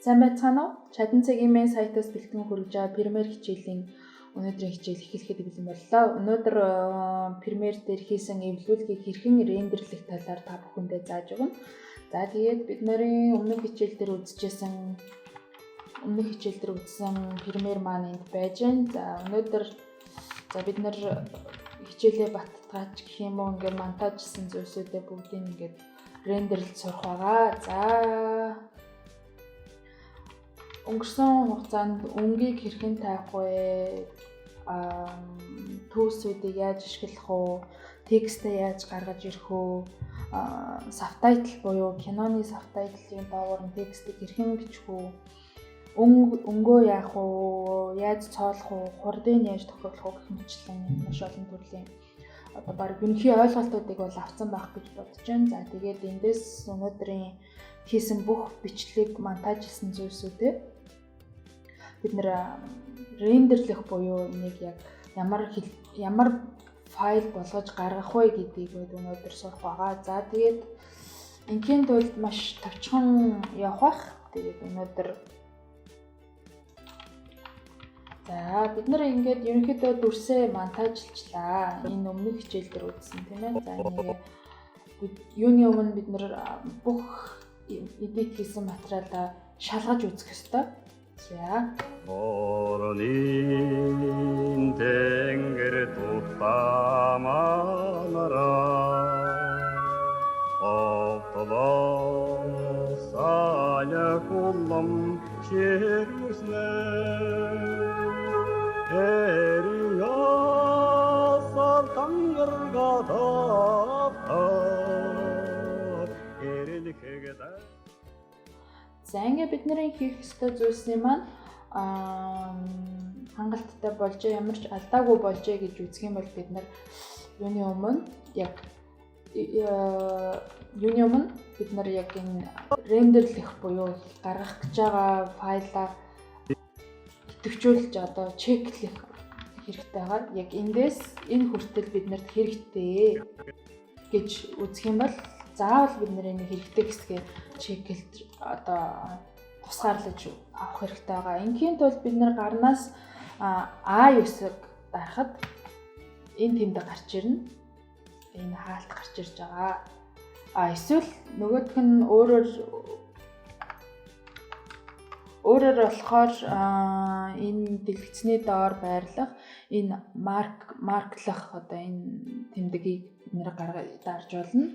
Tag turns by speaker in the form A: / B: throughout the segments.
A: Сайн байцгаана уу? Чадан цагийн мэн сайтаас бэлтгэн хүргэж байгаа Premiere хичээлийн өнөөдрийн хичээл эхлэхэд бэлэн боллоо. Өнөөдөр Premiere дээр хийсэн эвлүүлгийг хэрхэн render лэх талаар та бүхэндээ зааж өгнө. За, тэгээд бид нарын өмнөх хичээл дээр үзсэн Premiere маань энд байж байна. За, өнөөдөр за бид нар хичээлээ баттгаач гэх юм уу, ингээд монтажлсан зүйлсүүдээ бүгдийг ингээд render лж сурах байгаа. За, өнгөрсөн хугацаанд өнгийг хэрхэн тавих вэ? Tools үүдийг яаж ашиглах вэ? Текстээ яаж гаргаж ирэх вэ? Subtitle буюу киноны subtitle ын доогуур нь текстийг хэрхэн бичих вэ? Өнгөө яах вэ? Яаж цоолох вэ? Хурдыг яаж тохируулах вэ гэх мэтчлэн маш олон төрлийн одоо баг ерөнхий ойлголтуудыг бол авсан байх гэж бодож байна. За, тэгээд эндээс өнөөдрийн хийсэн бүх бичлэг, монтажлсан зүйлсүүдээ бид нэр render лэх буюу энийг яг ямар ямар файл болгож гаргах вэ гэдгийг өнөөдөр сурах байгаа. За, тэгээд ингийн тулд маш товчхон явах бах. Тэгээд өнөөдөр за бид нар ингээд ерөнхийдөө дүрсээ монтажлчлаа. Энэ өмнөх хичээл дээр үзсэн, тийм ээ. За, энийг юуны өмнө бид нар бүх edit хийсэн материалаа шалгаж үзэх ёстой. За.
B: Орны тэнгэр тутаманара Оптоло саля куллам черүсне Эрия салтаңырга таптап Эрилхегде.
A: За, ингээ бидний хийх ёстой зүйлсний маань хангалттай болжээ, ямар ч алдаагүй болжээ гэж үзэх юм бол бид нар юуны өмнө бид нар яг энэ render лэх буюу гаргах гэж байгаа файлаа идэвхжүүлж одоо check лэх хэрэгтэй байгаа. Яг эндээс энэ хүртэл биднэрт хэрэгтэй гэж үзэх юм бол заавал бид нар энэ хэрэгтэй хэсгээ check лж одоо тусгаарлаж авах хэрэгтэй байгаа. Ингийн тулд бид нар гарнаас А9-ыг дарахад энэ тэмдэг гарч ирнэ. Энэ хаалт гарч ирж байгаа. А эсвэл нөгөөх нь өөрөөр болохоор энэ дэлгэцний доор байрлах энэ mark лах одоо энэ тэмдгийг бид нэр гаргаж дарж болно.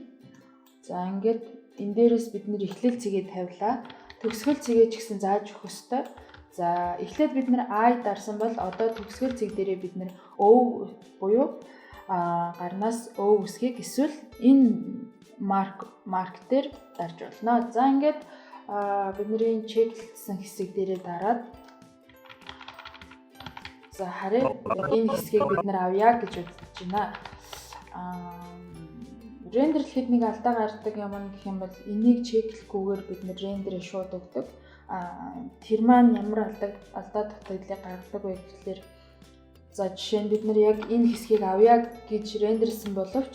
A: За, ингээд энэ дээрээс бид нэр эхлэл цэгээ тавилаа. Төгсгөл цэгээ ч гэсэн зааж өгөх ёстой. За, эхлээд бид нэр I дарсан бол одоо төгсгөл цэг дээрээ бид нэр O буюу гарнаас O үсгийг эсвэл энэ mark дээр дарж болно. За, ингээд бидний check лсэн хэсэг дээрээ дараад, за, харъя, энэ хэсгийг бид нар авъя гэж бодож байна. Render лэхэд нэг алдаа гардаг юм гэх юм бол энийг check лэхгүйгээр бид нэр render ээ шууд өгдөг. Тэр маань ямар алдаа дутагдлыг гаргадаг вэ гэхлээр, за, жишээ нь бид нар яг энэ хэсгийг авъя гэж render сэн боловч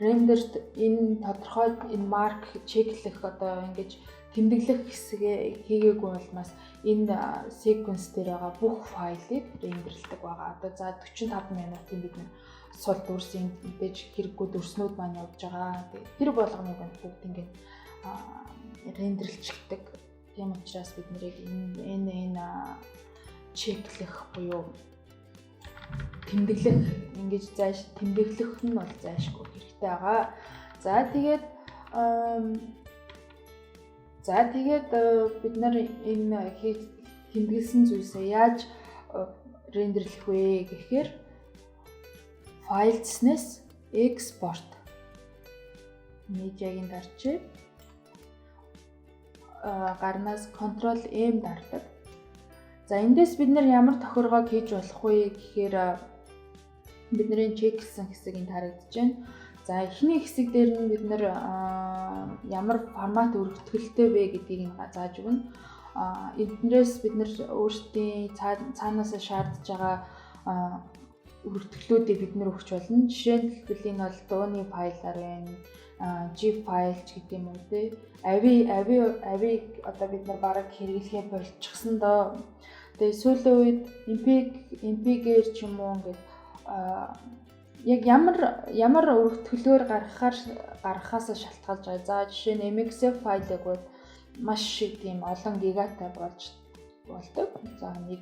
A: render т энэ тодорхой энэ mark check лэх, одоо ингэж тэмдэглэх хэсгээ хийгээгүй улмаас энэ sequence дээр байгаа бүх файлыг render лдэг байгаа. Одоо за 45 минутын бид нар сул дүрсийн мэдээж хэрэггүй дүрснүүд маань явж байгаа. Тэгээд тэр болгоныг бүгд ингээд render лчихдэг. Тийм учраас бид нэрийг энэ check лэх буюу тэмдэглэх, ингэж зайш тэмдэглэх нь бол зайшгүй хэрэгтэй байгаа. За, тэгээд бид нар энэ тэмдэглэсэн зүйлсээ яаж render лэх вэ гэхээр файл цэснээс export медиагийн дарчээ гарнаас Ctrl M дардаг. За, эндээс бид нар ямар тохиргоог хийж болох вэ гэхээр бидний check лсэн хэсэг энд харагдаж байна. За, эхний хэсэг дээр нь бид нар ямар формат өргөтгөлтэй вэ гэдгийг нь зааж өгнө. Эднээс бид нар өөрсдийн цаанаасаа шаардж байгаа өргөтгөлүүдийг бид нар өгч болно. Жишээ нь хэлбэл энэ бол дууны файлаар байна. GIF файл ч гэдэг юм уу те. AVI одоо бид нар бараг хэрэглэхээ болчихсон доо. Тэгээ сүүлийн үед MPEG-ээр ч юм уу ингээд яг ямар ямар өргөтгөлөөр гаргахаас шалтгаалж байгаа. За, жишээ нь MXF файлыг бол маш их тийм олон гигатай болж болдог. За, нэг,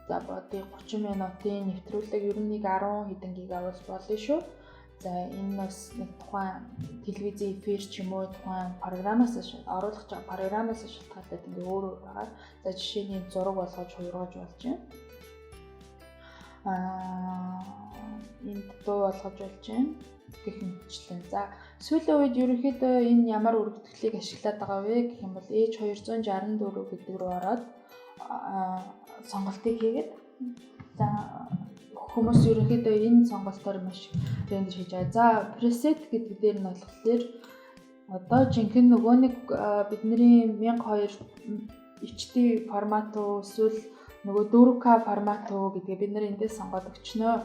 A: за, бодъё, 30 минутын нэвтрүүлэг ер нь нэг 10 хэдэн гига бол болно шүү. За, энэ бас нэг тухайн телевизийн эфир ч юм уу, тухайн програмаас оруулах байгаа програмаас шалтгаалаад ингээ өөр өөр байгаа. За, жишээний зураг болгож хувиргаж болж байна. Энд дуу болгож болж байна гэх мэтчлэн. За, сүүлийн үед ерөнхийдөө энэ ямар өргөтгөлийг ашиглаад байгаа вэ гэх юм бол H264 гэдэг рүү ороод сонголтыг хийгээд, за, хүмүүс ерөнхийдөө энэ сонголтоор маш render хийж байгаа. За, preset гэдэг дээр нь болохоор одоо жинхэнэ нөгөө нэг бидний 1002 HD формат уу, эсвэл нөгөө 4K формат уу гэдгээ бид нар эндээс сонгоод өгчнөө.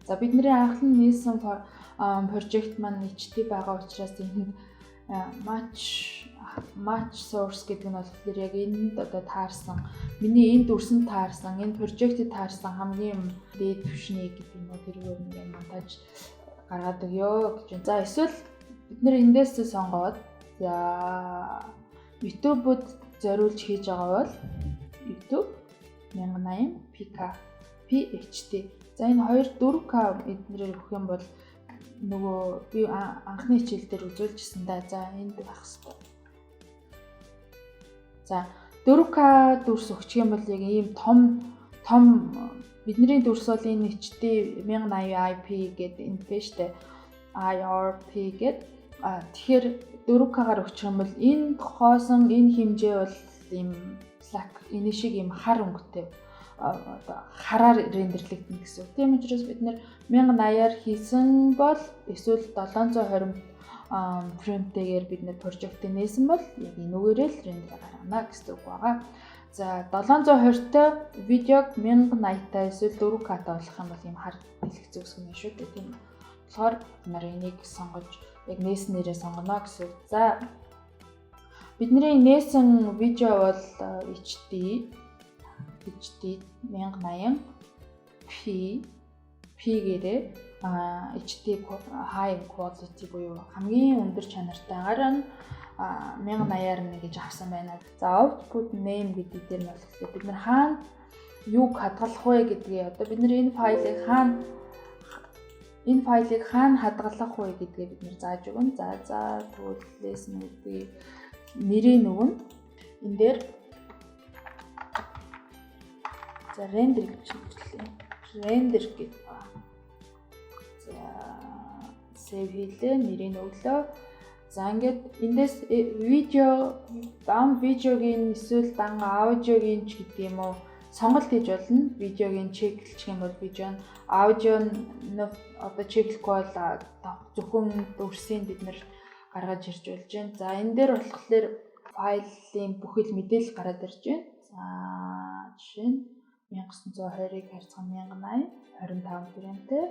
A: За, бидний анхны нээсэн project маань HD байгаа учраас энд match source гэдэг нь болохоор яг энд одоо таарсан, миний энэ дүрсэнд таарсан, энэ project-д таарсан хамгийн дээд түвшний гэдэг юм уу, тэргээр нэг монтаж гаргаад өгөө гэж байна. За, эсвэл бид нэр эндээс сонгоод, за, YouTube-д зориулж хийж байгаа бол YouTube 1080 PK PHD. За, энэ хоёр 4K эднэрээр өгөх юм бол нөгөө би анхны хичээл дээр үзүүлжсэн да. За, энд байх хэрэгтэй. За, 4K дүрс өгчих юм бол яг ийм том том, бидний дүрс бол энэ HD 1080 IP гэдэг энэ биш үү? IRP гэдэг. А тэгэхээр 4K-гаар өгчих юм бол энэ хоосон энэ хэмжээ бол ийм black, энэ шиг ийм хар өнгөтэй, одоо хараар render лэгдэнэ гэсэн. Тийм учраас бид нэр 1080-аар хийсэн бол эсвэл 720 frame тэйгээр бид нэр project нээсэн бол яг энүүгээрээ л render гаргана гэсэн үг байгаа. За, 720-тай видеог 1080-тай эсвэл 4K-тай болох юм бол ийм хар дэлгэц үүсгэнэ шүү дээ. Тийм болохоор нар энийг сонгож, яг нээснээрээ сонгоно гэсэн үг. За, бидний нээсэн видео бол HD 1080 P P-гээрээ HD high quality буюу хамгийн өндөр чанартайгаар нь 1080-аар нь гэж авсан байна. За, output name гэдэг дээр нь болохоор бид нар хаана юуг хадгалах вэ гэдгийг, одоо бид нар энэ файлыг хаана хадгалах вэ гэдгээ бид нар зааж өгнө. За, тэгвэл lesson гэдгийг нэрийг өгнө. Энэ дээр, за, render гэж нэрлэе. Render гэдэг. За, save хийлээ, нэрийг өглөө. За, ингээд эндээс видео, дан видеогийн эсвэл дан аудиогийн ч гэдэг юм уу, сонголт хийж болно. Видеогийн check лчих юм бол видео нь, аудио нь одоо check лэхгүй бол зөвхөн дүрсийг бид нэр гаргаж ирж болж байна. За, энэ дээр болохоор файлын бүхэл мэдээлэл гараад ирж байна. За, жишээ нь 1920-ыг харьцан 1080 25 frame тэй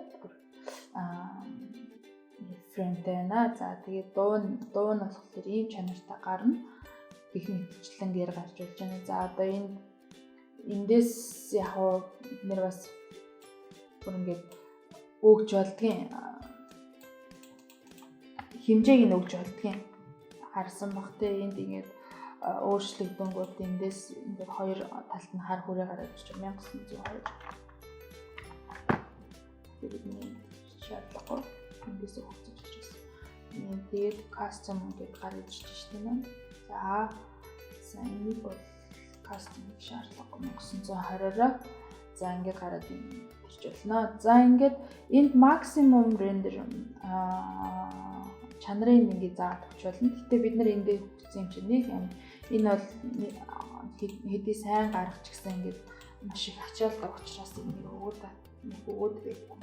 A: frame тэй байна. За, тэгээд дуу нь болохоор ийм чанартай гарна гэх мэтчлэнгээр гарч болж байна. За, одоо энэ эндээс яг уу бид нэр бас бүр ингээд өгч болдгийн, хэмжээг нь өгч болдгийн харсан бах те. Энд ингээд өөрчлөгдөнгүүд эндээс ингээд хоёр талд нь хар хүрээ гараад ирж 1920. Бидний шаардлагагүй эндээс өгсөн учраас. Тэгээд custom гэдээ гараад ирж байна, тийм ээ. За, энийг бол custom гэх шаардлагагүй, 1920-ороо, за, ингээд гараад ирж болно. За, ингээд энд maximum render чанарын ингээд заагаад өгч болно. Гэтэ бид нар эндээ өгсөн юм чинь нэг юм, энэ бол хэдий сайн гарах ч гэсэн ингээд маш их ачаалдаг учраас энийг өгөөд нэг өгөөд байхгүй.